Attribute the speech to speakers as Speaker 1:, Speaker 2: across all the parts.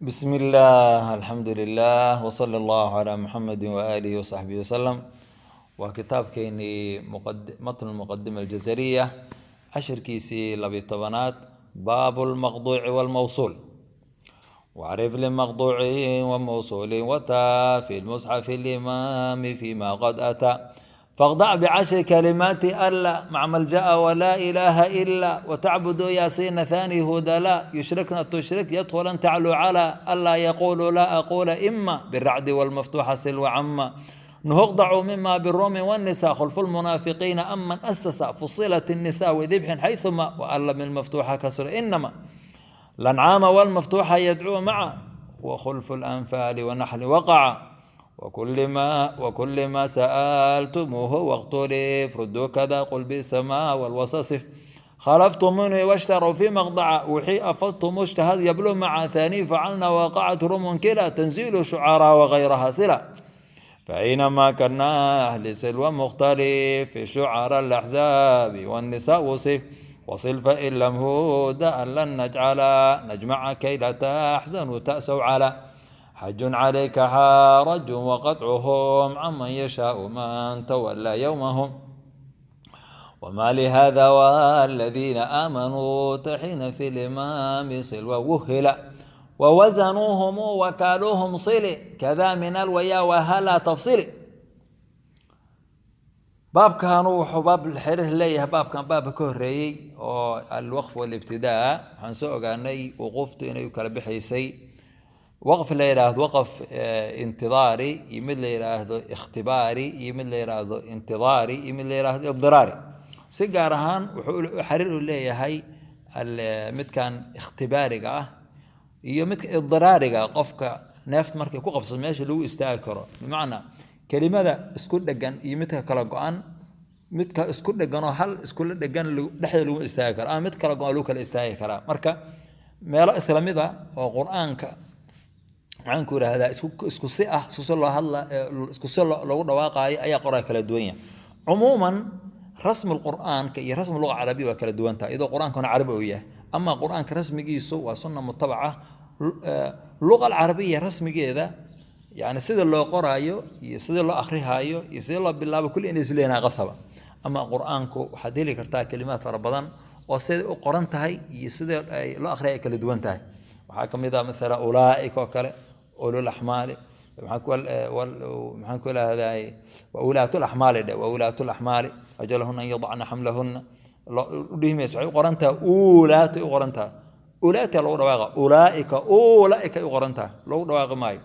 Speaker 1: بسم الله، الحمد لله، وصلى الله على محمد وآله وصحبه وسلم. Waa kitaabkeenii matn muqadima aljazariya, cashirkiisii 12aad, baabu lmaqduuci walmawsuul. واعرف لمقطوع وموصول وتا في المصحف الإمام فيما قد أتى، فاخضع بعشر كلمات ألا مع ملجأ ولا إله إلا وتعبد ياسين ثاني هدى لا يشركن تشرك يدخل تعلو على ألا يقول لا أقول إما بالرعد والمفتوح سل وعما نهقضع مما بالروم والنساء خلف المنافقين أمن أسس فصلت النساء وذبح حيثما وألا من المفتوحة كسر إنما الأنعام والمفتوحة يدعو مع وخلف الأنفال ونحل وقع وكل ما سألتموه واختلف ردوا كذا قل بسماء والوصصف خلفتم منه واشتروا في مقطع وحي أفضتم اجتهد يبلو مع ثاني فعلنا وقعت رم كلا تنزيل شعراء وغيرها سلا فأينما كنا أهل سلوى مختلف في شعراء الأحزاب والنساء وصف وصل فإن لم هدى لن نجعل نجمع كي لا تحزنوا تأسوا على حج عليك حرج وقطعهم عمن يشاء من تولى يومهم وما لهذا والذين آمنوا تحين في الإمام صلوى وهلا ووزنوهم وكالوهم صلي كذا من الويا وهلا تفصيلي. Baabkan wuxuu baab xiriir leeyahay baabkan baabka ka horreeyey oo alwaqf walibtidaa. Waxaan soo ogaanay wuquuftu inay u kala bixaysay waqf la yidhaahdo waqf intidaari, iyo mid la yidhaahdo ikhtibaari, iyo mid la yidhaahdo intidaari, iyo mid la yidhaahdo ibdiraari. Si gaar ahaan wuxuu xiriir u leeyahay midkan ikhtibaariga ah iyo midka idiraariga, qofka neefta markay ku qabsato meesha lagu istaagi karo. Bimacnaa, kelimada isku dhegan iyo midka kala go-an, midka isku dhegan oo hal iskula dhegan dhexda lagu istaagi karo, ama mid kala go-an lagu kala istaagi karaa. Marka meelo isla mid ah oo Qur-aanka, maxaan ku idhahdaa, isku si ah, isku si loo hadla, isku si loogu dhawaaqaayo ayaa qoraa kala duwan yahay. Cumuuman rasmi qur'aanka iyo rasmi luga carabiya waa kala duwan tahay, iyadoo Qur-aankuna carabi uu yahay. Ama Qur-aanka rasmigiisu waa sunna mutabaca. Luqa alcarabiya rasmigeeda, yani sida loo qoraayo iyo sida loo akhrihaayo iyo sida loo bilaabo, kulli inay isleeyihiin qasaba. Ama Qur-aanku waxaad heli kartaa kelimaad fara badan oo siday u qoran tahay iyo sida ay loo akhriya ay kala duwan tahay. Waxaa ka mid ah maalan ulaaika oo kale, ulul axmaali, maxaan ku lahdaay, wa ulaatu laxmaali dhe, wa ulaatu laxmaali ajalahunna an yadacna xamlahunna. Udhihi mayso, waxay u qoran tahay uulaatu u qoran tahay, ulaata lagu dhawaaqa, ulaaika, ulaaika u qoran tahay, lagu dhawaaqi maayo.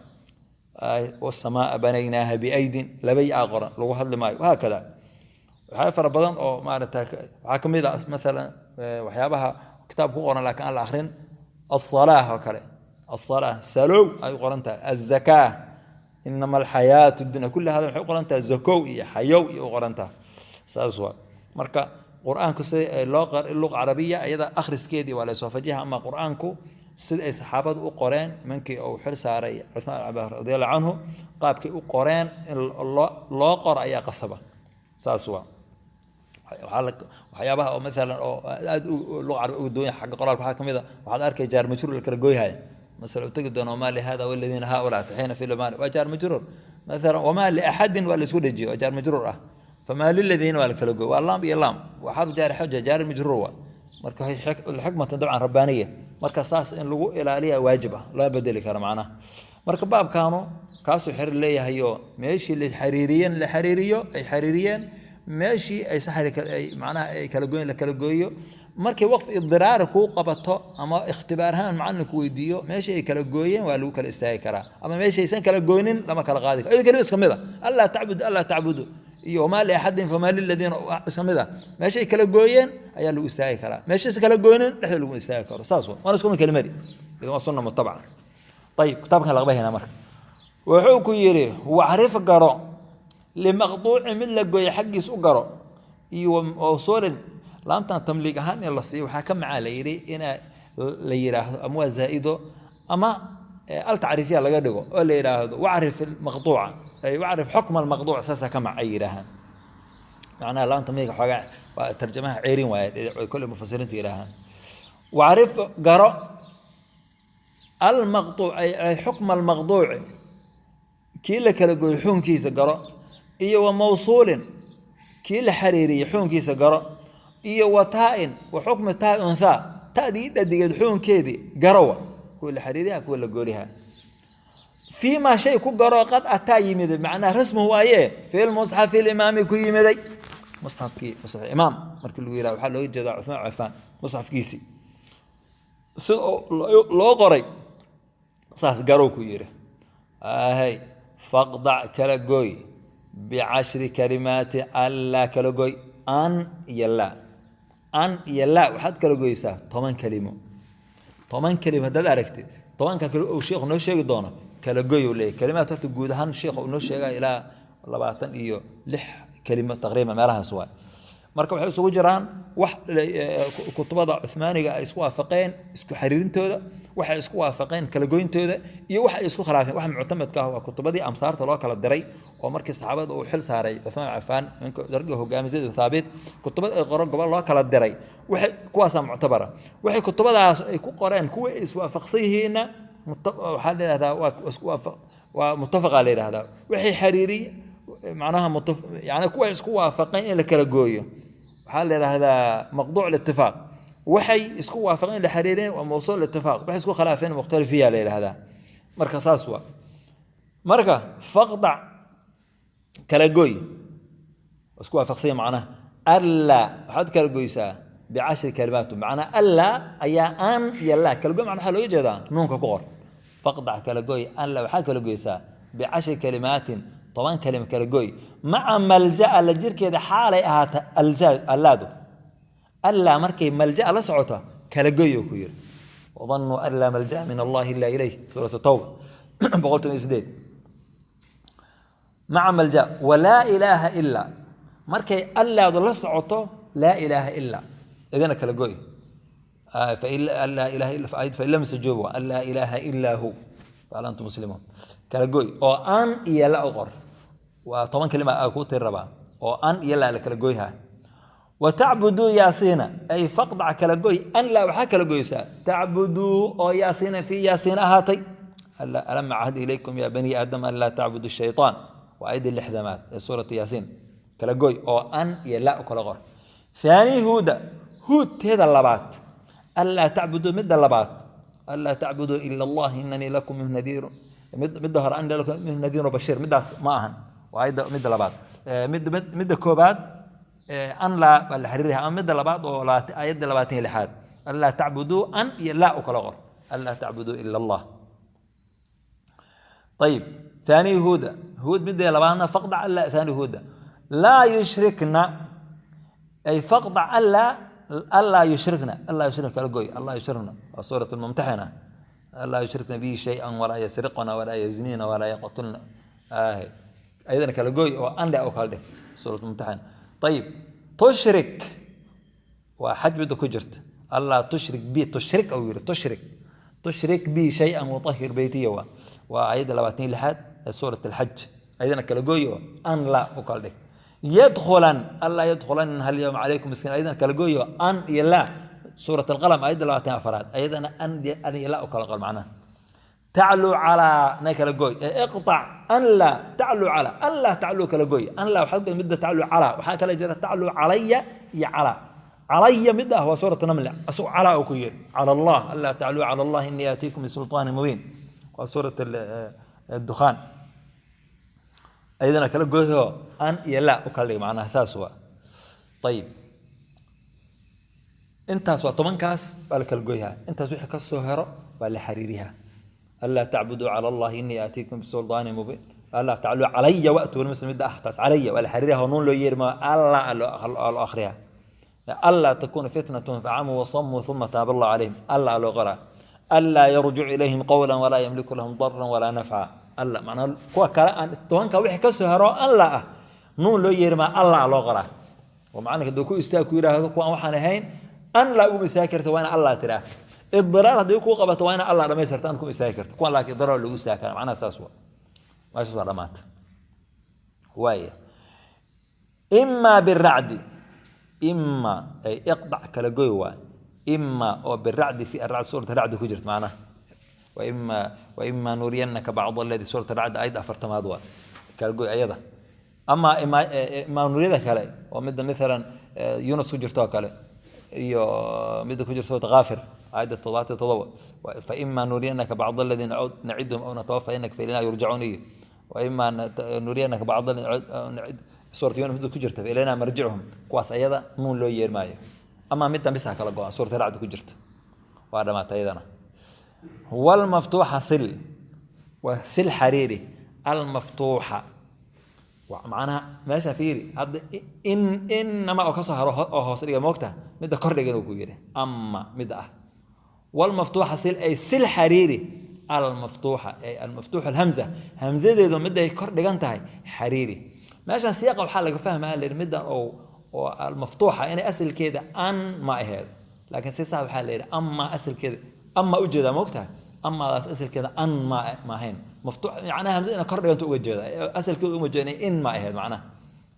Speaker 1: Wasamaa banaynaaha biaydin, labay aa qoran, lagu hadli maayo, wahaakada. Waxyaa fara badan oo maarata waxaa ka mid ah maalan waxyaabaha kitaab ku qoran laakiin aan la akrin, alsalaa oo kale, alsalaa salow ay u qoran tahay, azakaa, inama alxayaatu dunya, kulli hada waxay u qoran tahay zakow iyo xayow iyo u qoran tahay. Saas waa. Marka Qur-aanku sida loo qor luqa carabiya iyada akhriskeedii waa la iswaafajiha. Ama Qur-aanku sida ay saxaabadu u qoreen, nimankii uu xil saaray Cuthmaan Cabaas radiallahu canhu, qaabkay u qoreen in loo qoro ayaa qasaba. Saas waa. Waxyaabaha oo maalan oo aad luqa carabi uga duwan yahay xagga qoraalka waxaa kamid a, waxaad arkay jaar majruur la kala goyhaya. Masala u tegi doona wamaa lihada waladiina haaulaa taxiina fi limaani, waa jaar majruur. Maalan wamaa liaxadin waa la isku dhejiyo, waa jaar majruur ah. Famaa liladiina waa la kala goy, waa laam iyo laam, waa xarf jaari xuja, jaari majruur waa. Marka xikmatan dabcan rabbaaniya, marka saas in lagu ilaaliya waajib ah, lama bedeli karo macnaha. Marka baabkaanu kaasuu xiriir leeyahayo, meeshii la xiriiriyeen la xiriiriyo, ay xiriiriyeen, meeshii ay saxri ay macnaha ay kala goyn la kala gooyo. Markay waqf idiraari kuu qabato ama ikhtibaar ahaan macallinku weydiiyo, meeshii ay kala gooyeen waa lagu kala istaagi karaa, ama meeshaysan kala gooynin lama kala qaadi karo. Iyado kelima iska mid ah, allaa tacbud, allaa tacbudu, iyo wamaa liaxadin, famaa liladiina, iska mid ah, meeshay kala gooyeen ayaa lagu istaagi karaa, meeshaysan kala gooynin dhexda lagu istaagi karo. Saas wa, waana isku mid kelimadii, idan waa sunna mutabaca. Ayib, kitaabkan laqba haynaa. Marka wuxuu ku yidhi: wacrif garo limaqduuci, mid la gooye xaggiis u garo, iyo mawsuulin. Laamtan tamliig ahaan in la siiyo waxaa ka macaa la yidhi ina la yidhaahdo ama waa zaa'ido ama al tacriifiya laga dhigo oo la yidhaahdo wacrif maqduuca, ay wacrif xukma almaqduuc, saasaa ka mac ay yidhaahaan. Macnaha laamta tamliiga xoogaa waa tarjamaha ceerin waaye, kolle mufasiriinta yidhaahaan. Wacrif garo. Almaqtuuc ay xukma almaqduuci, kii la kala gooyo xukunkiisa garo, iyo wa mawsuulin, kii la xiriiriyey xukunkiisa garo, iyo wa taa-in wa xukmi taa unthaa, ta'dii dhadigeed xukunkeedii garowa, kuwa la xiriiriha, kuwa la gooliha. Fiimaa shay ku garo qad ataa yimiday, macnaha rasmuhu waaye, fi lmusxafi limaami ku yimiday, musxafkii, musxaf imaam markii lagu yiraha waxaa looga jeedaa Cuthmaan Cafaan musxafkiisii sida loo qoray, saas garow ku yidhi. Ahay, faqdac kala goy bicashri kalimaati allaa, kala goy an iyo laa, an iyo laa waxaad kala goysaa 10 kelimo. 10 kelimo haddaad aragtid, 10-ka kale uu sheekhu noo sheegi doono kala goy uu leeyahy. Kalimaad horta guud ahaan sheekhu uu noo sheegaya ilaa 26 kelimo taqriiban meelahaas waay. Marka waxay isugu jiraan wax kutubada Cuthmaaniga ay isku waafaqeen isku xiriirintooda, waxay isku waafaqeen kala goyntooda, iyo wax ay isku khilaafeen. Waxa muctamadka ah waa kutubadii amsaarta loo kala diray oo markii saxaabada uu xil saaray Cuthmaan Cafaan, ninka ragga hogaamiye Zayd bin Thaabit, kutubada ay qoran gobol loo kala diray, waxay kuwaasaa muctabara. Waxay kutubadaas ay ku qoreen kuwa ay iswaafaqsan yihiinna waxaa la yidhahdaa waa isku waafaq, waa muttafaqa la yidhahdaa. Waxay xiriiriy macnaha yani kuwa isku waafaqeen in la kala gooyo waxaa la yidhahdaa maqduuc litifaaq, waxay isku waafaqeen la xiriireen waa mawsuul itifaaq, waxay isku khilaafeen mukhtalifiya la yidhahdaa. Marka saas waa. Marka faqdac kala goy, isku waafaqsanya macnaha allaa waxaad kala goysaa bicashri kalimaat, macnaa allaa ayaa an iyo laa kala goy. Macna waxaa looga jeedaa nuunka ku qor. Faqdac kala goy alla waxaad kala goysaa bicashri kalimaatin, 10 kalima kala goy, maca malja'a la jirkeeda xaalay ahaata allaadu, allaa markay malja'a la socota kala goy oo ku yiri. Wadannuu an laa malja'a min Allahi illa ilayh, suuratu Tawba 118. Maca malja walaa ilaaha illa, markay allaadu la socoto laa ilaaha illa idana kala goy. Fain laa ilaha illa fain lam yastajiibu an laa ilaaha illaa hu fahal antum muslimuun, kala goy oo an iyo la u qor. Waa 10 kalima aa kuu tiri rabaa oo an iyo la la kala goyha. Watacbuduu yaasiina, ay faqdac kala goy an laa waxaa kala goysaa tacbuduu oo yaasiina fii yaasiin ahaatay. Alam acahd ilaykum ya bani aadam an laa tacbudu shaytaan, waa ayaddii 60aad ee suuratu Yaasiin, kala goy oo an iyo la u kala qor. Thaani huuda, huudteeda labaad, anlaa tacbuduu, midda labaad anlaa tacbuduu ila Allah inanii lakum minhu nadiiru, midda hore annii lakum minhu nadiiru bashiir, middaas ma ahan, waa ayadda midda labaad. Midda koobaad an laa waa la xiriiriha, ama midda labaad oo ayadda 26aad anlaa tacbuduu an iyo laa u kala qor, anlaa tacbuduu ila Allah. Ayib, ثاني هودا، هود midda labaadna faqdac alla ثاني هودا laa yushrikna, ay faqdac alla allaa yushrikna, allaa yushrikna kala goy, allaa yushrikna waa suurat Almumtaxina, allaa yushrikna bihi shay-an walaa yasriqna walaa yaznina walaa yaqtulna, ayadana kala goy oo an le oo kala dhig, suurat Mumtaxina. Ayib, tushrik waa xaj midda ku jirta, allaa tushrik bi, tushrik uu yiri, tushrik, tushrik bi shay-an watahir beytiya, waa ayadda 26aad ee suurat Alxaj, ayadana kala gooy oo an la u kala dhig. Yadkhulan, allaa yadkhulan hal yawma calaykum miskiin, ayadana kala gooy oo an iyo la, suurat Alqalam ayadda 24aad, ayadana an iyo la u kala qor. Macnaha tacluu calaa na kala gooy, iqطac an laa tacluu calaa, an laa tacluu kala gooy an laa waxaa midda tacluu calaa, waxaa kala jira tacluu calaya iyo calaa. Calaya mid ah waa suurat Naml, asagoo calaa uu ku yiri cala Allah, anlaa tacluu cala Allah inii aatiikum bisulطaanin mubiin, waa suurat Dukhaan, ayadana kala gooyoo an iyo la u kala dhig, macnaha saas waa. Ayib, intaas waa 10-kaas waa la kala gooyhaa, intaas wixii ka soo hero waa la xiriirihaa. Anlaa tacbuduu cala Allahi inii aatiikum bisulطaanin mubiin, anlaa tacluu calaya wa'tuu lmuslim, midda ah taas calaya waa la xiriiriha oo nuun loo yeeri ma alla loo akhriyaa. Anlaa takuuna fitnatun facamuu wasamuu uma taaba Allah calayhim, alla loo qoraa. Anlaa yarjicu ilayhim qawla walaa yamliku lahum daran walaa nafca, alla macnaa kuwa kale aan 10-ka wixii ka soo hero alla ah nuun loo yeeri maa alla loo qoraa. Oo macalinka hadduu ku istaag ku yidhaahdo kuwaan waxaan ahayn an laa ugu istaagi karta, waa ina allah tiraa. Idiraar haddii kuu qabato waa ina allah dhamaystirta an kuma istaagi karta kuwan, laakiin idiraar lagu istaagi kara, macnaha saas waa. Meeshaas waa dhamaata waaya. Imaa biracdi, ima ay iqdac kala goy waay, ima oo biracdi fi aracd, suurata racdi ku jirta macnaha. Waima nuriyannaka bacd alladii, suurat Racd ayadda 40aad waa kala goy ayada. Ama imaa nuriyada kale oo midda maalan Yunus ku jirto oo kale iyo midda ku jirta suurat Ghaafir aayadda 77, faima nuriyanaka bacd alladii nacidhum aw natawafayanaka failayna yurjacuun, iyo waima nuriyanaka bacd alladii, suurat Yunus midda ku jirta, failayna marjicuhum, kuwaas ayada nuun loo yeer maayo. Ama middan bisa kala go-an suurat Racd ku jirta waa dhamaatay ayadana. Walmaftuuxa sil waa sil xariiri almaftuuxa, macnaha meesha fiiri hadda in inama oo kasoo haro oo hoos dhiga moogta midda kor dhigan uu ku yidhi ama midda ah walmaftuuxa sil ay sil xariiri almaftuuxa ay almaftuuxa alhamza, hamzadeedu midday kor dhigan tahay xariiri. Meeshan siyaaqa waxaa laga fahmaya la yidhi middan oo almaftuuxa inay asalkeeda an ma aheed, laakiin si sax waxaa la yidhi ama asalkeeda ama ujeedaa moogtahay amaadaas asalkeeda an ma ahayn maftuux, macnaha hamza inay kor dhiganto uga jeeda, asalkeeda uma jeeda in ma ahayd, macnaha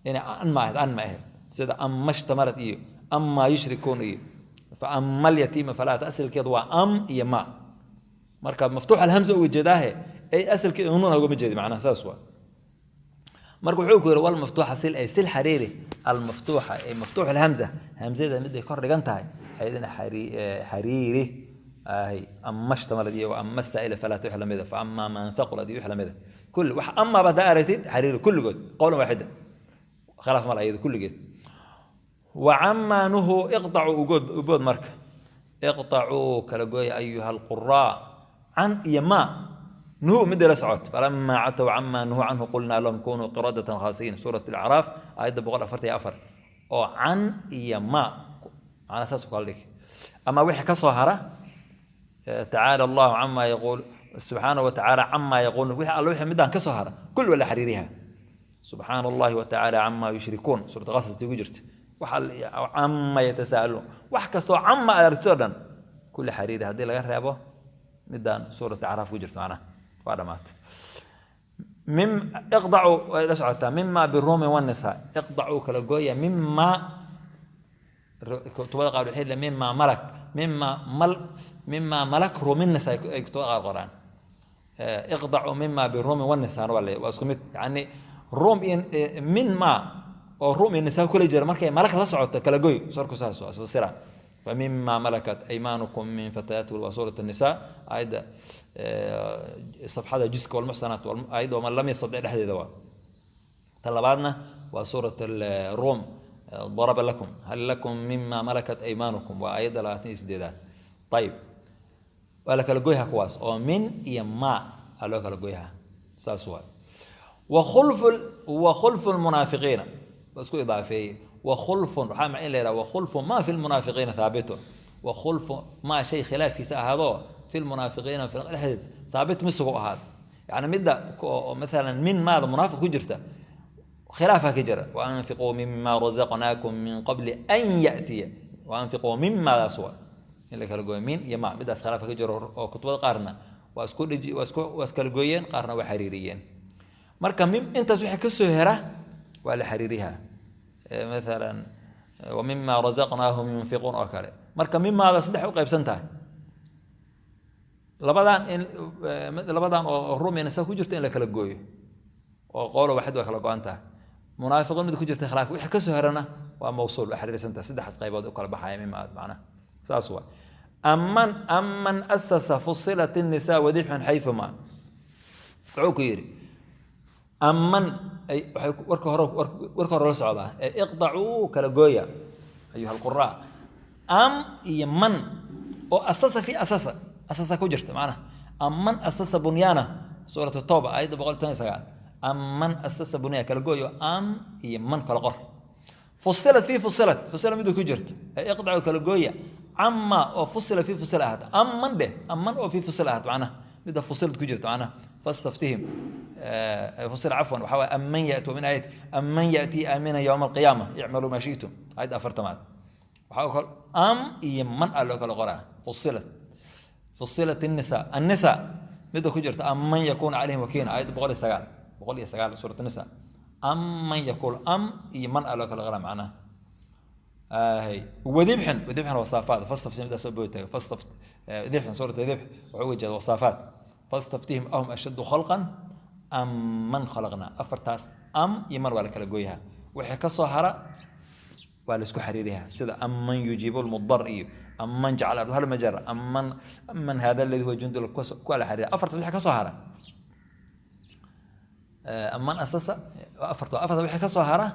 Speaker 1: inay an ma ahayd, an ma ahayd, sida amma ishtamalat iyo amma yushrikuun iyo fa amma alyatiima falaa, asalkeeda waa am iyo ma. Marka maftuux alhamza uga jeedaahe ay asalkeeda nuun ugama jeedi, macnaha saas waa. Marka wuxuu ku yidhi walmaftuuxa sil ay sil xariiri almaftuuxa ay maftuux alhamza, hamzada miday kor dhigan tahay ayadana xariiri ahi, amma ishtamalad iyo amma saa'ila falaa wix lamida, fa amma man thaqulad iyo wix lamida, kulli wax amma baad aragtid xariiri kulligood qowlan waaxida, khilaaf mal ayada kulligeed. Wacama nuhu iqطacuu ugood ubood. Marka iqطacuu kala gooya ayuha alquraa can iyo ma nuhu midday la socot, falamaa catow cama nuhu canhu qulnaa lahum kunuu qiradatan khaasiin, suurat Alacraaf aayadda 144 oo can iyo ma macnaa saas u kala dhig. Ama wixii ka soo hara tacaala Allahu cama yaquul, subxaanahu wa tacaala cama yaquul, wixii alla wixii middaan ka soo hara kulli waa la xiriiriha. Subxaana Allahi wa tacaala cama yushrikuun, suurat Qasas ugu jirta, wax cama yatasaaluun, wax kastoo cama aad aragtid oo dhan kulli xiriiri haddii laga reebo middaan suurat Acraaf ku jirto, macnaha waa dhamaatay. Mim iqdacuu way la socotaa mima biruumin wanisaa, iqdacuu kala gooya mima, kutubada qaar waxay leeyihiin mima malak, mima mal, mima malak ruumin nisa ay kutubada qaar qoraan. Iqdacuu mima biruumin wanisaana waa waa isku mid, yacni ruum iyo min ma oo ruum iyo nisaa kula jira markay malak la socoto kala goy, sarku saas waa isfasira. famima malakat aymaanukum min fatayaati, waa suurat Nisaa aayadda safxada juska walmuxsanaat aayadda waman lam yastadic dhexdeeda waa. Ta labaadna waa suurat Ruum, daraba lakum hal lakum mima malakat aymaanukum, waa aayadda 28aad. Ayib, waa la kala goyha kuwaas oo min iyo ma aa loo kala goyha, saas waa. Wakhulfu lmunaafiqiina waa isku idaafeeyey. Wakhulfun waxaa macin la yidhaha wakhulfu ma fi lmunaafiqiina thaabitun, wakhulfu maa shay khilaafkiisa ahaadoo fi lmunaafiqiina dhexdeed thaabit misugu ahaado, yacni midda oo maalan min maada munaafiq ku jirta khilaafaa ka jira. Waanfiquu mima razaqnaakum min qabli an ya'tiya, waanfiquu mimadaas waa in la kala gooyo min iyo ma, midaas khilaafa ka jiro oo kutubada qaarna waa isku dhiji, waa isku waa iskala gooyeen, qaarna waa xiriiriyeen. Marka mim intaas wixii ka soo hera waa la xiriiriyaa, maalan wamima razaqnaahum yunfiquun oo kale. Marka mimaada saddex u qaybsan tahay, labadan in labadan oo rum iyo nisa ku jirta in la kala gooyo oo qowlo waxid waa kala go-an tahay, munaafiqiin mid ku jirta khilaaf, wixii ka soo herana waa mawsuul, waa xiriirsan tahay, saddexaas qaybood u kala baxaya mima macnaha saas waa. Aman asasa fusilat الnisaa wadibxun xayfuma, wuxuu ku yidhi aman ay waxay warka hore warka hore la socdaa ee iqdacuu kala gooya ayuha alquraa am iyo man oo asasa fi asasa asasa ku jirta, macnaha aman asasa bunyaana, suurat Tawba aayadda 119, aman asasa bunyaana kala gooyo am iyo man kala qor. Fusilat fi fusilat fusila mida ku jirta ee iqdacuu kala gooya cama oo fusila fi fusila ahaat, aman dheh aman oo fi fusila ahaat, macnaha mida fusilad ku jirta, macnaha fastaftihim fusila cafwan waxaa waye aman yati min aayat aman yatii aamina yowma alqiyaama icmaluu maa shi'tum aayadda 40aad, waxaa kal am iyo man aa loo kala qoraa. Fusilat fusilat الnisa annisa mida ku jirta aman yakuuna calayhim wakiila aayadda 109, 109 suurat Nisa, aman yakuun am iyo man aa loo kala qoraa macnaha hay. Wadibxin wadibxin waa saafaad, fastafsi midaas soo boodi taga Dibxin, suurata Dibx wuxuu uga jeeda wasaafaat. Fastaftihim ahum ashaddu khalqan am man khalaqnaa. Afartaas am iyo man waa la kala gooyahaa, wixii ka soo hara waa la isku xiriiriyaa, sida amman yujiibu lmudar iyo amman jacala hal majara, amman hada alladhi huwa jundul, kuwa la xiriira. Afartaas wixii ka soo hara, amman asasa, afarta wixii ka soo hara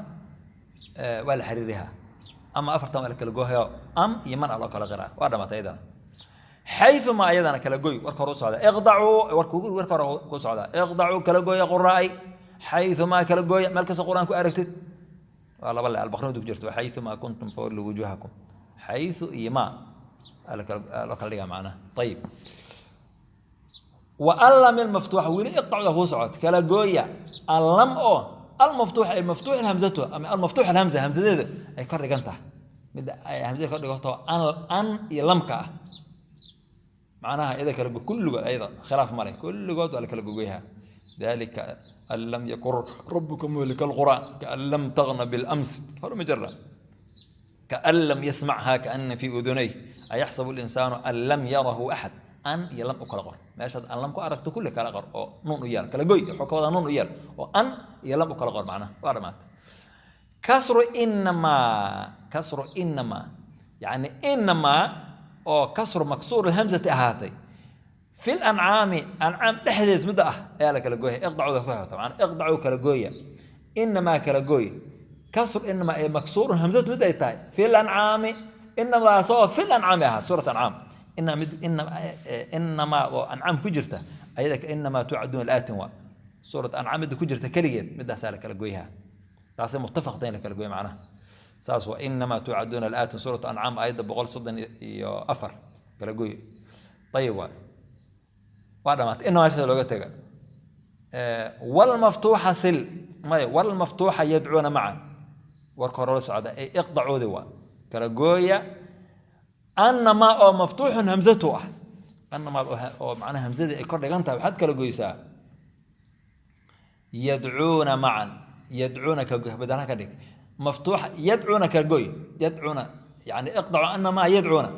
Speaker 1: waa la xiriiriyaa, ama afartan waa la kala goohayo, am iyo man a loo kala qiraa. Waa dhamaatay ayadana. Xayثuma ayadana kala goy, warka hore u socda. Iqdacuu, warka hore ku socda. Iqdacuu, kala gooya quraa'ay. Xayثumaa kala gooya, meel kastoo Qur'aan ku aragtid waa laba le albaqradu ku jirto. Xayثumaa kuntum fawallu wujuhakum, xayثu iyo ma loo kala dhigaa macnaha. Ayib, wa allam ilmaftuuxa, weli iqdacda kuu socot. Kala gooya allam oo almaftuux ay maftuux hamzatu ama almaftuux alhamza, hamzadeedu ay kor dhigan tahay, midda ay hamzada kor dhiganto an iyo lamka ah macnaha. Iyada kala kulligood, ayada khilaaf ma leh, kulligood waa la kala gogoyaha. Dalika an lam yakun rabuka muhlika alqura kaan lam tagna bilams horuma jira, kaan lam yasmachaa kaana fi udunayh, ayaxsabu linsaanu an lam yarahu axad. An iyo lam u kala qor, meeshaad an lam ku aragto kulli kala qor oo nuun u yaal, kala goy. Wuxuu ka wadaa nuun u yaal oo an iyo lam u kala qor macnaha. Waa dhamaatay. Kasru inamaa, kasru inamaa, yacni inamaa oo kasru maksuur alhamzati ahaatay fi lancaami, ancaam dhexdees midda ah ayaa la kala gooya. Iqdacuda ku xigta macnaa, iqdacuu kala gooya, inamaa kala gooy, kasru inamaa ee maksuurun hamzatu mid ay tahay fi lancaami, inamaasoo fi lancaami ahaat, suurat Ancaam. Ina mid inamaa oo Ancaam ku jirta ayada, inamaa tuucaduuna laatin, waa suurat Ancaam midda ku jirta keligeed, midaasaa la kala gooyaha. Taasay muttafaqta in la kala gooya macnaha, saas waa. Inamaa tuucaduuna laatin, suurat Ancaam aayadda 134 kala gooy. Ayib, waa dhamaatay. Inamaa sida looga tega. Walmaftuuxa sil maya, walmaftuuxa yadcuuna maca, warka hore la socda ee iqdacuudi waa kala gooya annamaa oo maftuuxun hamzatu ah, annamaa oo macnaha hamzadii ay kor dhigan tahay. Waxaad kala goysaa yadcuuna macan, yadcuuna ka badalaha ka dhig maftuuxa, yadcuuna ka goy, yadcuuna yani iqdacu annamaa yadcuuna,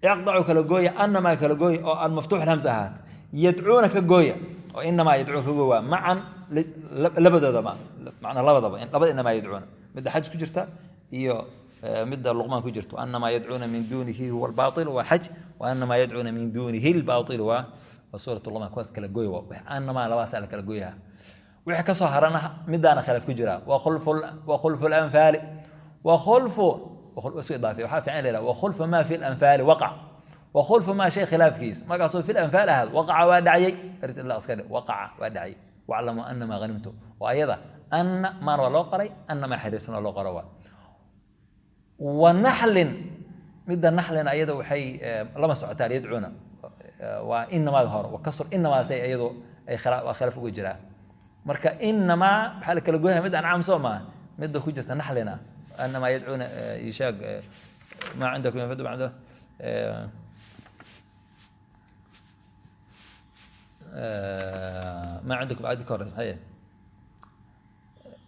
Speaker 1: iqdacu kala gooya, annamaa kala gooya oo almaftuux alhamza ahaat, yadcuuna ka gooya oo inamaa yadcuuna ka gooy, waa macan labadooda, ma macnaa labadaba, labada inamaa yadcuuna, midda Xaj ku jirta iyo midda Luqmaan ku jirto. Annamaa yadcuuna min duunihi huwa albaatil waa Xaj, wa annamaa yadcuuna min duunihi albaatil waa suurat Luqmaan. Kuwaas kala gooy, waa annamaa labaasaa la kala gooyaha. Wixii ka soo harana midaana khilaaf ku jira. Wa khulfu lanfaali, wa khulfu isku idaafay, waxaa fiican la yidhaha wa khulfu maa fi lanfaali waqac, wa khulfu maa shay khilaafkiis markaasoo fi lanfaal ahaad waqaca waa dhacayay, ila iska dhe waqaca waa dhacayay. Waclamu anamaa ghanimtum, waa ayada anna maana waa loo qoray, annamaa xiriirsan waa loo qoro. Waa wa naxlin, midda naxlin ayada waxay lama socotaa yadcuuna, waa inamaada hore wa kasr inamaasay iyadu ay waa khilaaf uga jiraa. Marka inamaa waxaa la kala goyaya mid Ancaam soo maa, midda ku jirta naxlina annamaa yadcuuna ishaag maa cindakum yanfadu ma maa cindakum aayadda ka horeysa maxay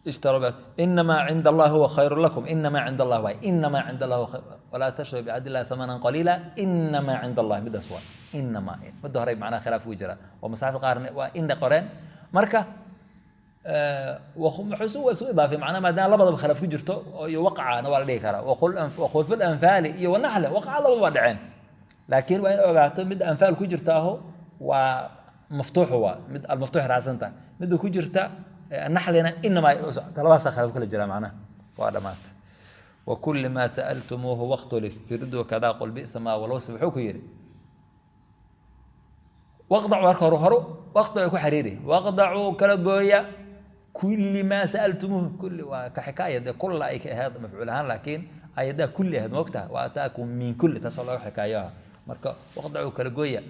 Speaker 1: اشتروا انما عند الله هو خير لكم، انما عند الله واي، انما عند الله خير، ولا تشتروا بعهد الله ثمنا قليلا، انما عند الله midaas waa inama. Midda hore macnaha khilaaf ugu jira oo masaafada qaarna waa ina qoreen. Marka wuxuu isu idaafay macnaha maadaama labadaba khilaaf ku jirto iyo waqacana waa la dhihi karaa. Waqul fi lanfaali iyo wanaxle waqaca, labadaba waa dhaceen, laakiin waa in ogaato midda Anfaal ku jirta aho waa maftuuxu, waa mid almaftuux raacsan tahay, midda ku jirta naxlina inamaa labaasaa khilaaf kala jira macnaha. Waa dhamaata. وكل ما سألتموه واختلف فرد وكذا قل بئس ما والوصف. wuxuu ku yidhi waqdacu, marka hore horo waqdacu ku xiriiri, waqdacuu kala gooya kulli maa sa'altumuuhu. Kulli waa ka xikaaya dee, kulla ay ka ahayd mafcuul ahaan, laakiin ayadaa kulli ahayd moogtaha, wa ataakum min kulli, taasoo laga xikaayo. Marka waqdacuu kala gooya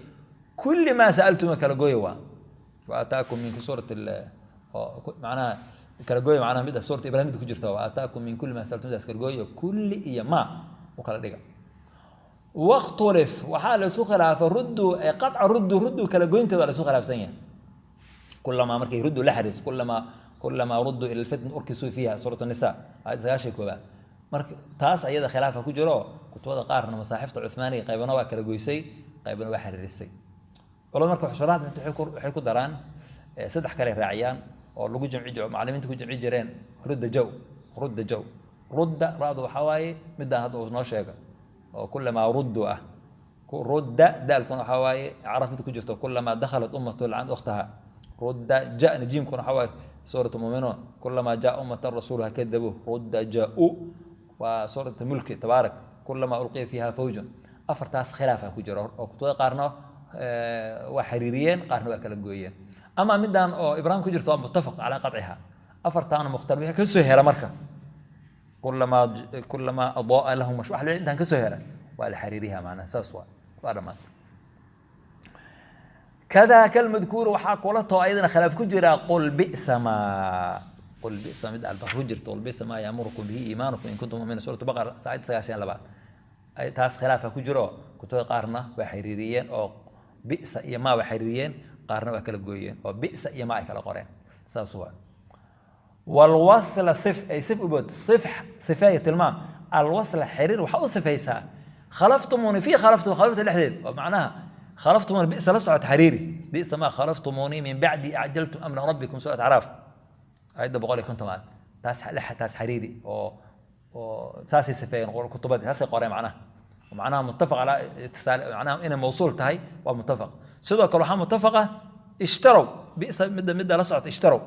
Speaker 1: kulli maa sa'altumuuhu, kala gooya waa wa ataakum min suurat macnaha kala gooya, macnaha midda suurta Ibrahim midda ku jirta, wa ataakum min kulli maa sa'altum, midaas kala gooya, kulli iyo ma u kala dhiga. Waqtulif, waxaa la isku khilaafay ruddu qatca ruddu, ruddu kala goynteeda waa la isku khilaafsan yahay. Kulamaa markay ruddu la xariis, kulamaa ruddu ila alfitna urkisuu fiiha, suurat Nisa aayad 91aad. Marka taas ayada khilaafa ku jiro, kutubada qaarna masaaxifta Cuthmaaniga qaybana waa kala goysay. Qaybna waa xiriirisay. Culamada marka sharaxda waxay ku daraan saddex kale raaciyaan oo lagu jamci jiro, macallimiinta ku jamci jireen: rudda jaw, rudda jaw, rudda. Ra'du waxaa waaye midaan hadda uu noo sheega oo kulamaa ruddu ah. Rudda daalkuna waxaa waaye caraf mid ku jirto, kulamaa dakhalat ummatu lacant ukhtaha. Rudda ja'na jiimkuna waxaa waaye suuratu muminuun, kulamaa jaa ummata rasuuluha kadabuuh. Rudda ja'u waa suuratu mulki tabaarak, kulamaa ulqiya fiiha fawjun. Afartaas khilaafa ku jira oo kutubada qaarna waa xiriiriyeen, qaarna waa kala gooyeen. Ama midaan oo Ibraahim ku jirto waa muttafaq calaa qadciha, afartaana mukhtalif. Wixii ka soo hela marka kulamaa adaa lahum wax intaan ka soo hela waa la xiriiriha, macnaha saas waa dhammaatay. Kadaa kalmadkuur waxaa kula too ayadana khilaaf ku jira qul bi'sa maa, qul bi'sa mid Albaqara ku jirta, qul bi'sa maa ya'murukum bihi iimaanukum in kuntum mu'miniin, suuratu Baqara saacad 92. Taas khilaafa ku jiro, kutubada qaarna waa xiriiriyeen oo bi'sa iyo maa waa xiriiriyeen, qaarna waa kala gooyeen oo bi'sa iyo maa ay kala qoreen. Saas waa. Walwasla sif ay sif ubood sif sifeeya tilmaam alwasla xiriir waxaa u sifaysaa khalaftumuni fii khalaftum khalafta dhexdeed, oo macnaha khalaftumuni bi'sa la socota xiriiri, bi'sa maa khalaftumuni min bacdi acjaltum amra rabbikum, suurat Acraaf aayadda 150aad. Taas xiriiri oo saasay sifeeyeen kutubadii, saasay qoreen. Macnaha muttafaq calaa itisaal, macnaha inay mawsuul tahay waa muttafaq. Sidoo kale waxaa muttafaqa ishtarow bi'sa midda la socota ishtarow,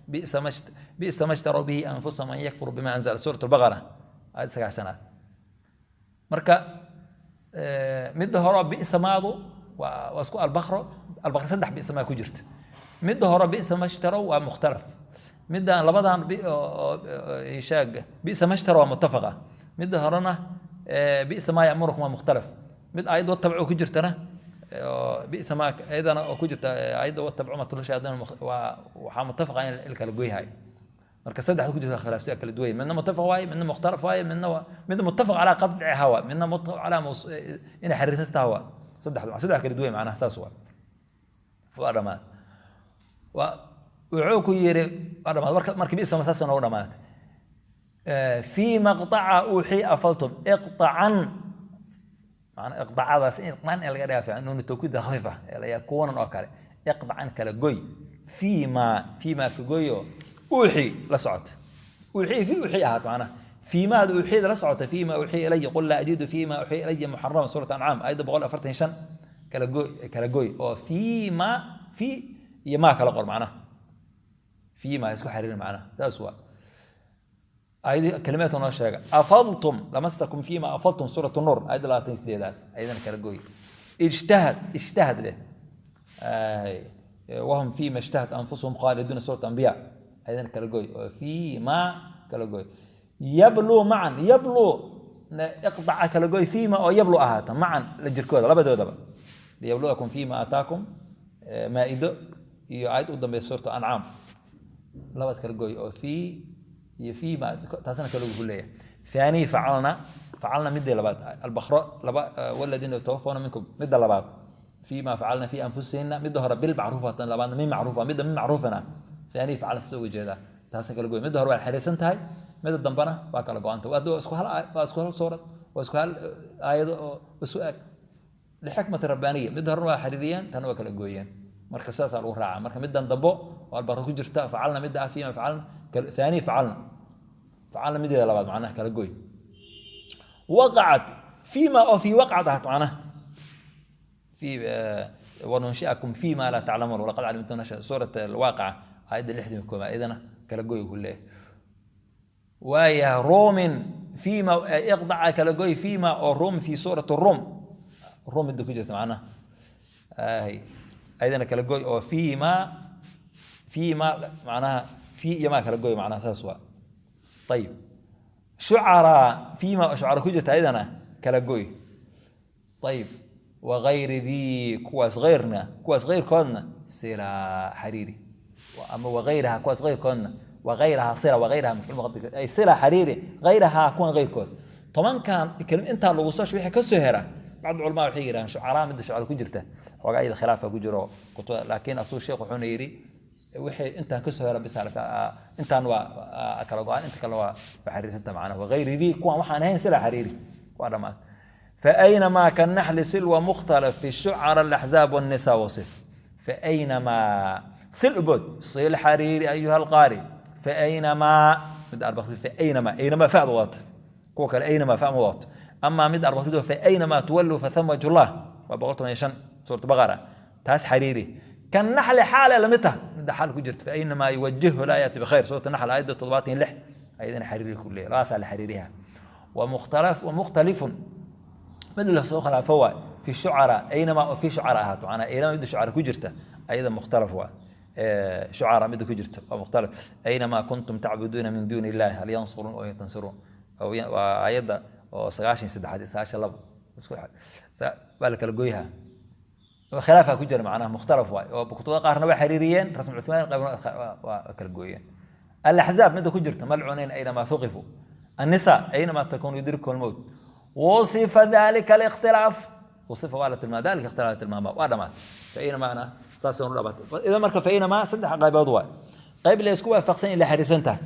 Speaker 1: bi'sa ma ishtarow bihi anfusahum an yakfuruu bima anzala, suurat Albaqara aayad 90aad. Marka midda hore bi'sa maadu waa isku Albaqro, Albaqra saddex bi'sa maa ku jirta. Midda hore bi'sa ma ishtarow waa mukhtalaf, middan labadan sheeg bi'sa ma ishtarow waa muttafaqa, midda horena bi'sa maa ya'murukum waa mukhtalaf. Mid aayad watabcu ku jirtana bi'sa maa ayadana oo ku jirta aayadda watabcu ma tulasha waa waxaa muttafaqa in la kala goyhayo. Marka saddexda ku jirta khilaaf si kala duwan, midna muttafaq waaye, midna mukhtalaf waaye, midna waa midna muttafaq calaa qadciha waa, midna muttafaq calaa inay xiriirsan waa. Saddexdu saddex kala duwan, macnaha saas waa dhammaad. Waa wuxuu ku yiri waa dhammaad. Marka bi'sa ma saas noogu dhamaatay. Fii maqtaca uuxii afaltum iqtacan, macnaa iqdacadaas iqdacan in laga dhigaa fiican, nuunu tawkiid khafiif ah ee kuwanan oo kale. Iqdacan kala goy fiima, fiima ka goyo uuxii la socota, uuxii fi uuxii ahaato, macnaha fiimaada uuxiyada la socota. Fiima uuxii ilaya qul laa ajidu fiima uuxii ilaya muxarama, suurat Ancaam aayadda 145. Kala goy, kala goy oo fiima fi iyo maa kala qor, macnaha fiima isku xiriirin, macnaha saas waa. Aayadii kalimaadka noo sheega afadtum lamastakum fiima afadtum, suurat Nuur aayadda 28aad, ayadana kala goy. Ijtahad, ijtahad leh wahum fiima ishtahat anfusuhum khaaliduuna, suurat Anbiya, ayadana kala goy oo fiima kala goy. Yabluu macan, yabluu iqdaca kala goy fiima oo yabluu ahaata macan la jirkooda labadoodaba, liyabluwakum fiima aataakum, Maa'ido iyo aayad u dambeysa suuratu Ancaam, labad kala goy oo fii iyo fiima taasna kala ku leeyahay. Thani facalna, facalna midda labaad Albaqro laba, waladiina yatawaffawna minkum, midda labaad fiima facalna fi anfusihina, midda hore bil macruufa, tan labaadna min macruufa, midda min macruufina. Thani facalna sida uga jeedaa, taasna kala goy. Midda hore waa xiriirsan tahay, midda dambena waa kala go-anta. Waa isku hal, waa isku hal suurad, waa isku hal aayado oo isu eg lixikmati rabbaaniya. Midda horena waa xiriiriyeen, tan waa kala gooyeen. Marka sidaasaa lagu raacaa. Marka middan dambo oo Albaqra ku jirta facalna, midda ah fiima facalna, thani facalna, facalna mideeda labaad macnaha kala goy. Waqacat fiima oo fii waqacat ahat, macnaha في وننشئكم فيما لا تعلمون ولقد علمتم نشأ، سورة الواقعة آية 61، إذن kala goy ku leeyahay. Waaya roomin fiima iqdaca kala goy fiima oo room fi suurat Rum, Rum midda ku jirta, macnaha ayadana kala goy oo fiima, fiima macnaha fi iyo maa kala goy, macnaha saas waa. Ayib, shucaraa fiima oo shucara ku jirta ayadana kala goy. Ayib, wagayri dii kuwaas hayrna, kuwaas hayrkoodna sila xariiri, ama wagayraha kuwaas hayrkoodna, wagayraha sila, wagayraha mafcuul muqaddam ay sila xariiri gayraha kuwan hayrkood. 10-kan kelima intaa lagu soo wixii ka soo hera, bacd culamaa waxay yidhahaan shucaraa, midda shucara ku jirta xoogaa iyada khilaafa ku jiro kutuba, laakiin asuu sheekh wuxuuna yidhi wixii intaan ka soo hera bisa intaan waa kala go-aan, inta kale waa xariirsanta, macnaha wagayri dii kuwan waxaan ahayn sila xariiri waa dhammaad. فأينما كالنحل سلوى مختلف في الشعر الأحزاب والنساء وصف. فأينما سل بود صل حريري أيها القارئ. فأينما مد أربع فأينما أينما فاء ضوات كوكل أينما فاء ضوات. أما مد أربع فأينما تولوا فثم وجه الله وبقولتم يشن سورة بقرة تاس حريري كالنحل حالة لمتها مد حال كجرت فأينما يوجهه لا يأتي بخير سورة النحل آية 37 لح أيضا حريري كله راس على حريرها. ومختلف ومختلف من اللي سوق خلافوا في الشعراء أينما في شعراء هاتوا أنا أينما يد شعراء كجرته أيضا مختلف هو شعراء مد كجرته ومختلف أينما كنتم تعبدون من دون الله هل ينصرون أو ينصرون أو أيضا سغاشين سدحات سغاشين لب اسكو بالك الجويها خلافها كجر معناه مختلف واي وبكتب قارنا وحريريين رسم عثمان وكالجويين. الأحزاب مد كجرته ملعونين أينما ثقفوا. النساء أينما تكون يدركه الموت. وصف ذلك الاختلاف وصف والة الماء ذلك اختلاف الماء وهذا ما فأينما أنا ساسون ربط إذا مركب فأينما صدح قيب أضواء قيب اللي يسكوا فقسين إلى حريثنته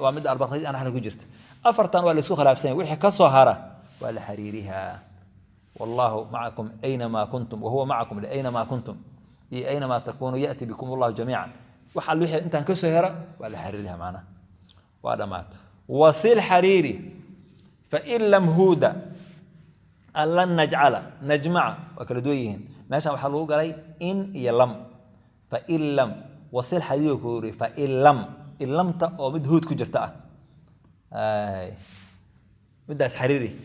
Speaker 1: ومد أربع أنا حنا كجرت أفرتان ولا سوق خلاف سنة وحي كصهرة ولا حريرها. والله معكم أينما كنتم وهو معكم لأينما كنتم أينما تكونوا يأتي بكم الله جميعا. وحل وحي أنت كصهرة ولا حريرها معنا وهذا مات. وصل حريري فإن لم هود أن لن نجعل نجمع وكل دويهن ماشي وحلو قالي إن يلم فإن لم وصل حريري كوري فإن لم إن لم تأو مد هود كجرتأ أي مداس حريري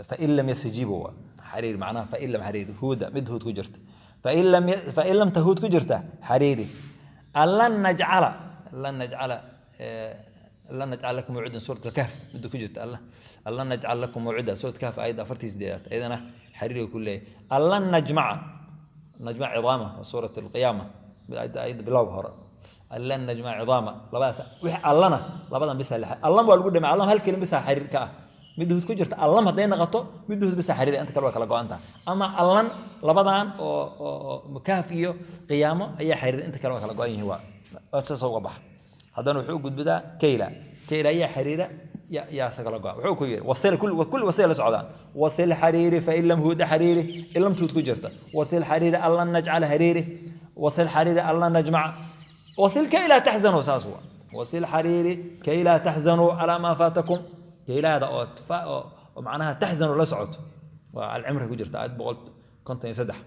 Speaker 1: فإن لم يستجيبوا حريري معناه فإن لم حريري هود مد هود كجرت فإن لم تهود كجرته حريري أن لن نجعل لن نجعل لن نجعل لكم موعدا سورة الكهف بدك كجرت الله الله نجعل لكم موعدا سورة الكهف أيضا فرتي سديات أيضا حريري كله الله نجمع نجمع عظامه سورة القيامة أيضا بلوهر الله نجمع عظامه لا بأس وح اللهنا لا بأس بس الله ما قلنا مع الله هالكلمة بس حرير كأ مده كجرت الله ما دينا غطو مده بس حرير أنت كلوك كلا أنت أما الله لا بأس مكافئه قيامة أي حرير أنت كلوك كلا هو أساسه وبح هذا وحو قد بدا كيلا كيلا يا حريرة يا سقلقا وحو كير وصل كل وكل وسيلة سعودان وصل حريري فإن لم هود حريري إن لم تهود كجرته وصل حريري الله نجعل حريري وصل حريري الله نجمع وصل كي لا تحزنوا ساسوا وصل حريري كي لا تحزنوا على ما فاتكم كي لا هذا معناها تحزنوا لا سعود والعمر كجرته عاد بقول كنت يسدح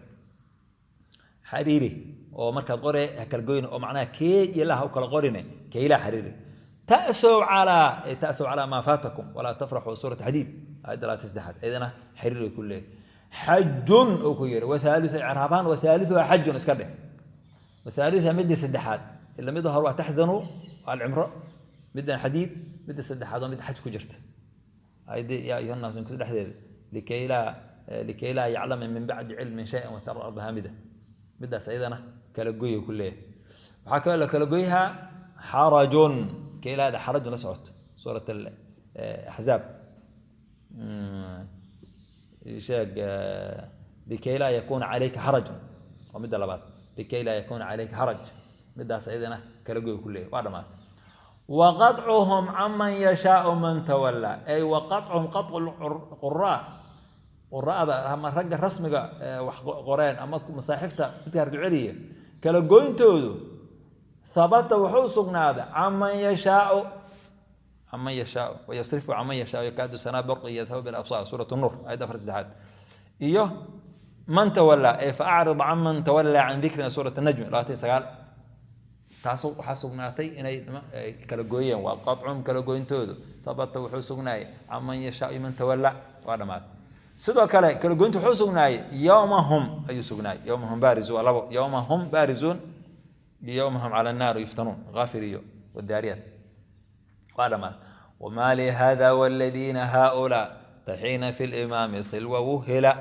Speaker 1: حريري oo marka qore kala goyn oo macnaha kee ilaha u kala qorine kee ila xariiri ta'suu ala ta'suu ala ma fatakum wala tafrahu surah hadid ayada la tisdaxad ayadana xariiri kullee hajjun oo ku yiri wa thalithu i'raban wa thalithu hajjun iska dheh wa thalithu mid saddexaad illa mid hore waa tahzanu al umra mid hadid mid saddexaad oo mid xaj ku jirta ayada ya ayuha nas ku dhaxdeeda likay la ya'lam min ba'di ilmin shay'an wa tara arض hamida midaas ayadana kala gooyo kullee waxa kale kala gooyaha harajun kayla hada harajun la socod suurat al ahzab sheeg likay la yakun alayka haraj wa mid labaad likay la yakun alayka haraj midaas ayadana kala gooyo kullee waa dhamaat wa qat'uhum amman yasha'u man tawalla ay wa qat'uhum qat'u al-qurra quraada ama ragga rasmiga wax qoreen ama masaaxifta midka hargaceliya kala gooyntoodu thabata wuxuu sugnaaday amman yashaa'u wa yasrifu amman yashaa'u yakadu sana barqi yadhhabu bil absar suuratu an-nur ayada 4 iyo man tawalla ay fa'rid amman tawalla an dhikrina suuratu an-najm 29 taas waxa sugnaatay inay kala gooyeen waa qat'um kala gooyntoodu thabata wuxuu sugnaay amman yashaa'u man tawalla waa dhamaad sidoo kale kala goyntu wuxuu sugnaayay yawmahum ayu sugnaay yawmahum baarizuun labo yawmahum baarizuun yawmahum ala an-nar yuftanun ghafiriyo wadaariyat qadama wama li hadha walladina haula tahina fil imam silwa wuhila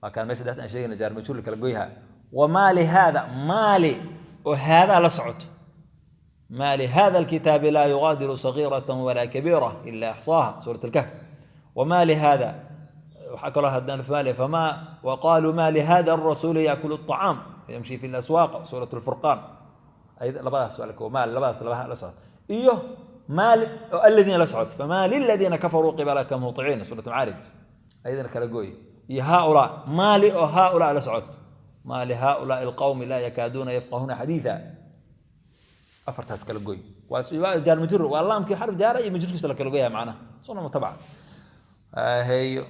Speaker 1: wakan meesha dad sheegna jaar majhuul kala goyha wama li hadha mali wa hadha la socot ma li hadha al-kitab la yughadiru saghiratan wala kabira illa ahsaha surah al-kahf وما لهذا وحكى لها هدان فماله فما وقالوا ما لهذا الرسول يأكل الطعام ويمشي في الأسواق سورة الفرقان أي لباس سؤالك وما لباس لباس لباس إيوه Maali oo aladiina la socoto, famaa liladiina kafaruu qibalaka muhطiciin, suurat Macaarij, ayadana kala gooy. Iyo haaulaa, maali oo haaulaa la socoto, maa lihaulaai alqawmi laa yakaaduuna yafqahuuna xadiida. Afartaas kala goy waa jaar majruur, waa laamkii xarf jaara iyo majruurkiisa la kala goyaa, macnaha sunna mutabaca heyo.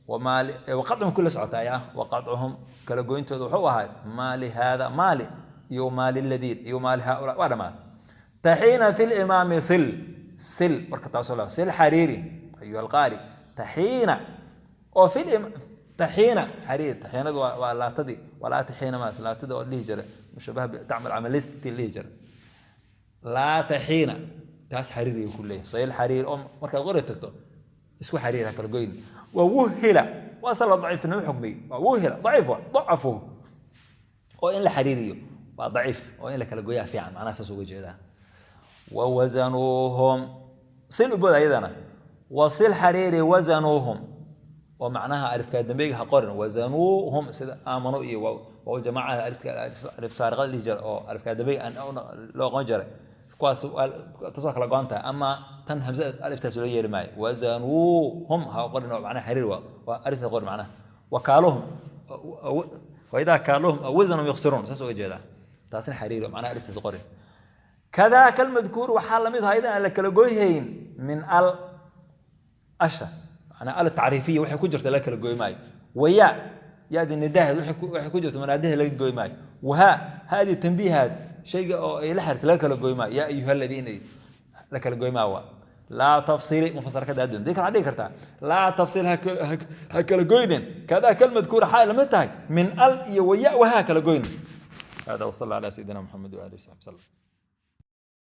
Speaker 1: Wamaali waqadcuhum kula socota ayaa waqadcuhum kala goyntooda wuxuu ahayd maali haada, maali iyo maali ladiin iyo maali haaulaa, waa dhammaad. Taxiina fi limaami sil sil marka taasoo la sil xariiri ayuha alqaari. Taxiina oo fi taxiina xariir, taxiinadu waa laatadii, waa laa taxiina maas laatada oo dhihi jira mushabaha tacmal camalisti dhihi jira. Laa taxiina taas xariiriga ku leeyahay sayl xariir oo markaad qori tagto isku xariir ha kala goyn. Wawuhila waa sala daciifnimo xukmiyey, waa wuhila daciif, waa dacafuhu oo in la xariiriyo waa daciif oo in la kala goyaa fiican, macnaha saas uga jeedaa. Wawasanuuhum sil ubood ayadana wasil xariiri wasanuuhum oo macnaha alifkaa dambeyga ha qorin wasanuuhum, sida aamano iyo waa jamaacada alifka alif saariqada dhihi jira oo alifkaa dambeyga aan loo aqoon jiray, kuwaas taas waa kala go'an tahay. Ama tan hamsada aliftaas loo yeeli maayo, wasanuuhum ha qorin oo macnaha xariir waa aliftaas qorin, macnaha wakaaluhum waidaa kaaluhum aw wasanhum yukhsiruun, saas uga jeedaa, taasna xariir oo macnaha aliftaas qorin. Kadaaka almadkuur waxaa lamid ah aydan aan la kala goyhayn min al asha, macnaa al tacriifiya waxay ku jirta laga kala goy maayo, wayaa yaadi nidaheed waxay ku jirta manaadaheed laga goy maayo, wahaa haadii tanbiihaad shayga oo ay la xiriirta laga kala goy maayo, yaa ayuha aladiina la kala goy maayo. Waa laa tafsili mufasar ka daadun dii kala dhigi kartaa, laa tafsil ha kala goynin. Kadaaka almadkuur waxaa lamid tahay min al iyo waya wahaa kala goynin. Hada wasala ala sayidina Maxamed waalihi wasaxbi wasalam.